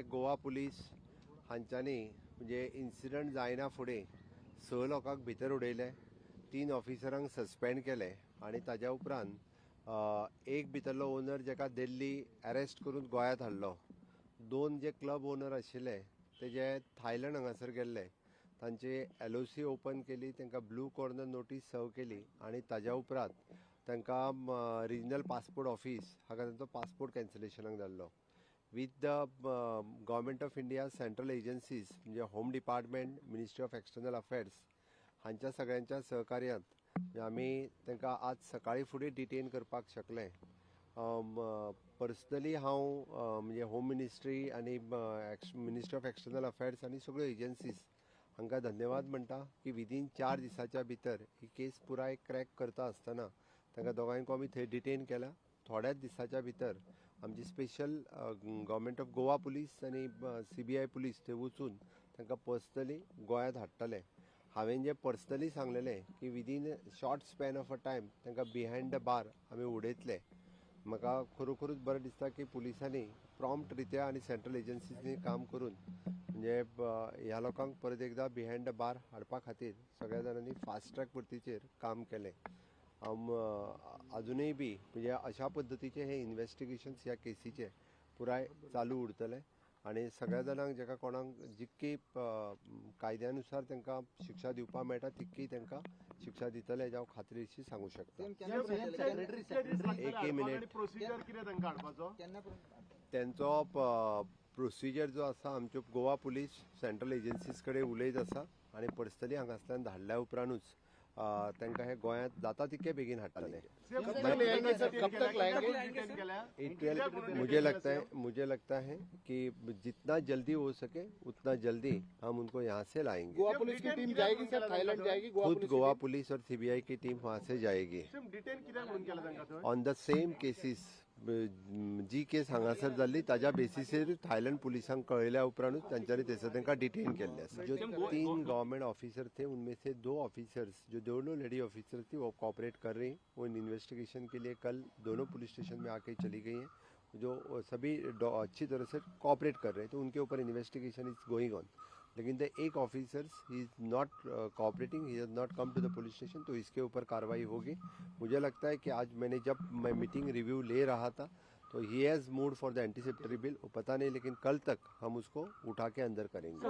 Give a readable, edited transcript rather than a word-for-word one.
Goa police हांच्यांनी म्हणजे incident जायना फुडें 6 लोकांक भितर उडयले, 3 ऑफिसरांक सस्पेंड केले आनी ताज्या उपरांत एक भितरलो ओनर जेका दिल्ली अरेस्ट करून गोंयांत हाडलो. 2 जे क्लब ओनर आशिल्ले ते जे थायलंड हांगासर गेल्ले तांची LOC open केली, तांकां ब्लू कॉर्नर नोटीस सर्व केली आनी ताज्या उपरांत तांकां रिजनल पासपोर्ट ऑफिस हाका तांचो पासपोर्ट कॅन्सलेशनाक धाडलो. With the government of India central agencies म्हणजे home department, ministry of external affairs हांच्या सगळ्यांच्या सहकार्यांत म्हणजे आमी तांकां आज सकाळी फुडें डिटेन करपाक शकले. पर्सनली हांव म्हणजे होम मिनिस्ट्री आनी मिनिस्ट्री ऑफ एक्सटर्नल अफेर्स आनी सगळ्यो एजन्सीज हांकां धन्यवाद म्हणटा की विदीन 4 दिसाच्या भितर ही केस पुराय क्रॅक करता आसतना तांकां दोगांयकूय आमी थंय डिटेन केला. थोड्याच दिसाच्या भितर आमची special government of Goa police आनी CBI police थंय वचून तांकां पर्सनली गोंयांत हाडटले. हांवें जें पर्सनली सांगलेलें की within short span of a time तांकां बिहायंड the बार आमी उडयतले. म्हाका खरोखरूच बरें दिसता की पुलिसांनी प्रॉम्प्ट रित्या आनी सेंट्रल एजन्सींनी काम करून म्हणजे ह्या लोकांक परत एकदां बिहायंड the बार हाडपा खातीर सगळ्या जाणांनी फास्ट ट्रॅक पद्दतीचेर काम केलें. अजुनूय बी म्हणजे अशा पद्दतीचे हे इन्वेस्टिगेशन्स ह्या केसीचे पुराय चालू उरतले आनी सगळ्या जाणांक जेका कोणाक जितकी कायद्यानुसार तांकां शिक्षा दिवपाक मेळटा तितकी तांकां शिक्षा दितले हें हांव खात्रीशी सांगू शकता. एक मिनिट, तेंचो प्रोसिजर जो आसा आमच्यो गोवा पुलीस सेंट्रल एजन्सीज कडेन उलयत आसा आनी पर्सनली हांगासल्यान धाडल्या उपरांतूच तांकां हे गोंयांत जाता तितके बेगीन हाडटले. मुझे लगता है कि जितना जल्दी हो सके उतना जल्दी हम उनको यहाँ से लाएंगे. गोवा पुलिस की टीम जाएगी सर, थाईलैंड जाएगी? गोवा खुद गोवा पुलिस और सीबीआई की टीम वहाँ से जाएगी. On the same cases, ji case हांगासर जाल्ली ताज्या बेसिसेर थायलंड पुलिसांक कळयल्या उपरांतूच तांच्यांनी थंयसर तांकां डिटेन केल्ले आसा. जो 3 गवर्नमेंट ऑफिसर थे उनमें से 2 ऑफिसर्स, जो दोनों लेडी ऑफिसर थी, वो कॉपरेट कर रही. वो इन्वेस्टिगेशन के लिए कल दोनों पुलिस स्टेशन में आके चली गई हैं. जो सभी अच्छी तरह से कॉपरेट कर रहे हैं, तो उनके ऊपर इन्वेस्टिगेशन is going on. लेकिन the एक officers he is not cooperating, he has not come to the police station, तो इसके ऊपर कार्रवाई होगी. मुझे लगता है कि आज मैंने जब मैं मीटिंग रिव्यू ले रहा था तो he has moved for the anticipatory bail. वो पता नहीं, लेकिन कल तक हम उसको उठा के अंदर करेंगे.